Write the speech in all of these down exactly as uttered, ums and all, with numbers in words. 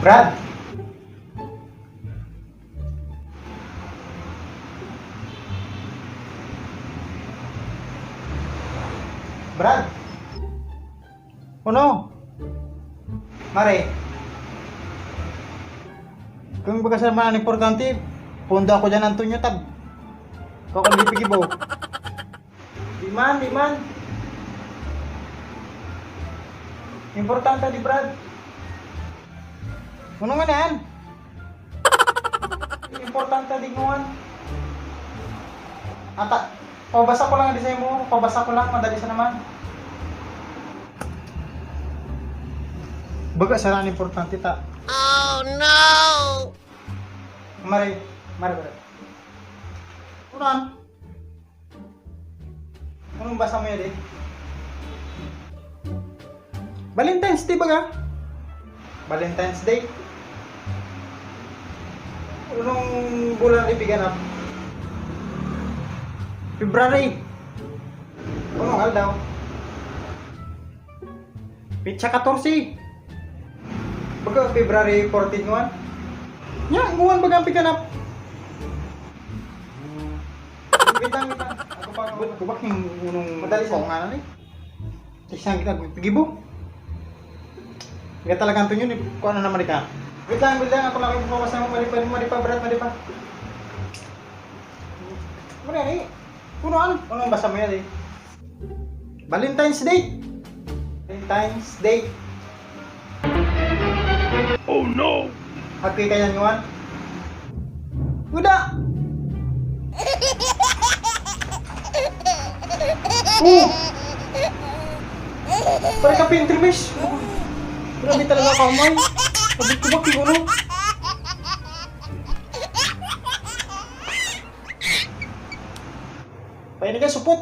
Brad! Brad! Ano? Mare, kung baga sa mga importante, pondo ako dyan, Antonio, tag. Ikaw kang gipigibo. Di man, di man. Importante di, Brad. Ano nga na yan? Importante di mo yan. Ata, pabasa ko lang ang design mo. Pabasa ko lang, madali sa naman. Baga, sarang importante ta. Oh, no! Mare, mare, mare. Uran. Anong basa mo yan, eh? Valentine's Day baga? Valentine's Day? Anong bulan ipiganap? February. Anong aldaw? Petsa katorse. Baga February fourteen, nguan? Nya, nguan baga ang piganap? Wait lang, wait lang. Ako pa, ako pa. Kubak yung unong madali sa mga ano, eh. Isang kita, gibo. Nga talaga, Antonio, ni, kung ano naman ka. Wait lang, wait lang. Ako lang yung focus na mali pa, mali pa, Brad, mali pa. Ano yan, eh? Punuan? Ano ang basa mo yan, eh? Valentine's Day. Valentine's Day. Oh, no! Happy ka yan, Juan? Wala! Oh! Pare ka, Pinterest! Grabe talaga ka, man. Sabi ko ba, kung ano? Pahinga ka, supot!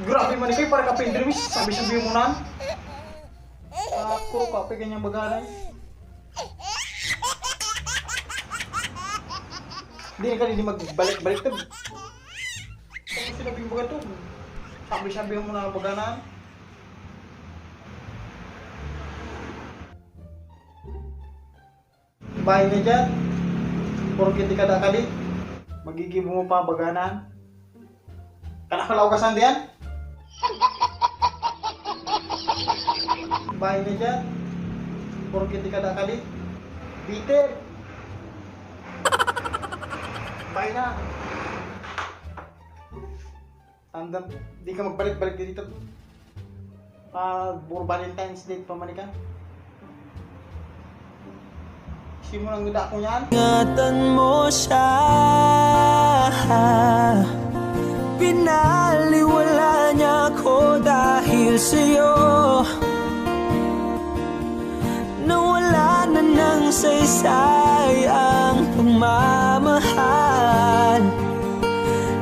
Grabe man kayo, para ka Pinterest, sabi-sabi mo na. Ako, kape, ganyan baganay. Hindi na ka, hindi magbalik-balik to. Ano sinabi mo ba ito? Sabi-sabi mo na baganay. Bahay na dyan. Porke di ka dakali, magigibo mo pa baganan. Kana ka laugasan diyan? Bahay na dyan. Porke di ka dakali. Bitter. Bahay na. Tandang, di ka magbalik-balik dito. Ah, puro Valentine's Day pa man ka. Simon ang ganda ko niyan. Ingatan mo siya. Pinaliwala niya ako dahil sa'yo. Nawala na ng saysay ang pagmamahal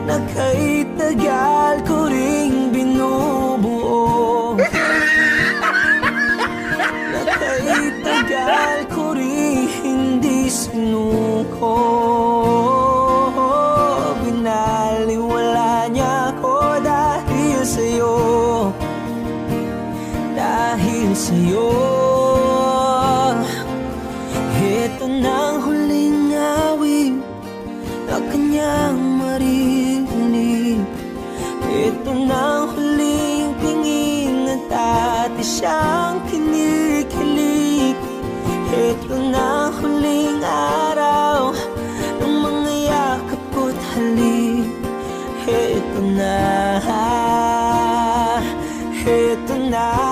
na kay tagal ko ring binubuo. Na kay tagal ko ring hindi sinuko. Binaliwala niya ako dahil sa'yo. Dahil sa'yo. Heto na ang huling awit na kanyang maririnig. Heto na ang huling tingin na dati siyang kinikilig. Heto na ang huling araw ng mga yakap ko't halik. Heto na, heto na.